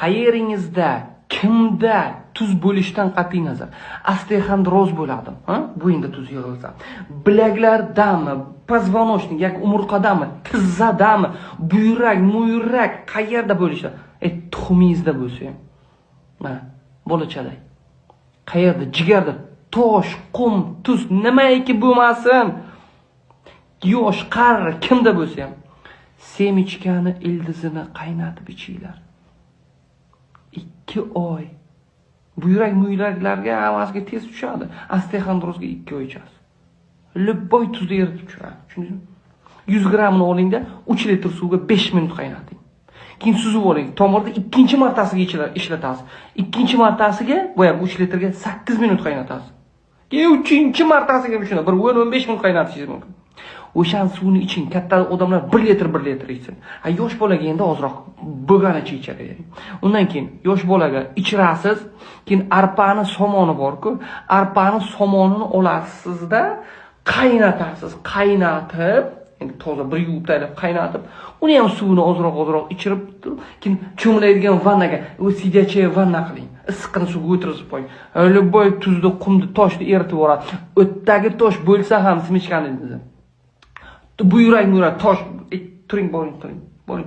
Qayeringizda, kimda tuz bo'lishidan qat'iy nazar, osteoxondroz bo'ladi, ha? Bo'yinda tuz yig'ilsa, bilaklardami, позвоночник yoki umurtqadami, tizzadami, buyrak, muyrak, qayerda bo'lishi, tuxumingizda bo'lsa ham, mana bolachaday, qayerda, jigarda tosh, qum, tuz, nimaiki bo'lmasin, yosh, qari, kimda bo'lsa ham, семечка ni ildizini qaynatib ichinglar. 2 oy buyrak muyraklarga, hammasiga tez tushadi. Osteoxondrozga 2 oy ichasiz. Любой tuzni eritib tushiradi, tushundingizmi? 100 grammini olingda, 3 litr suvga 5 minut qaynating, keyin suzib oling. Tomirda ikkinchi martasiga ishlatasiz. Ikkinchi martasiga boyagi 3 litrga 8 minut qaynatasiz. Keyin uchinchi martasiga shuni bir 10-15 minut qaynatishingiz mumkin. O'shani suvini iching. Katta odamlar 1 litr, 1 litr ichsin. Ha, yosh bolaga endi ozroq bo'lganicha ichadi. Undan keyin yosh bolaga ichirasiz. Keyin arpani somoni borku, arpani somonini olasizda, qaynatasiz. Qaynatib, endi toza bir yuvib tayyorlab, qaynatib, uni ham suvini ozroq ozroq ichirib turib, keyin cho'miladigan vannaga, u сидячая vanna qiling. Issiqqina suvga o'tirg'izib qo'ying. Любой tuzni, qumni, toshni eritib yuboradi. O'tdagi tosh bo'lsa ham, семечка ni buyrak muyrak tosh, turing, boring, turing, boring.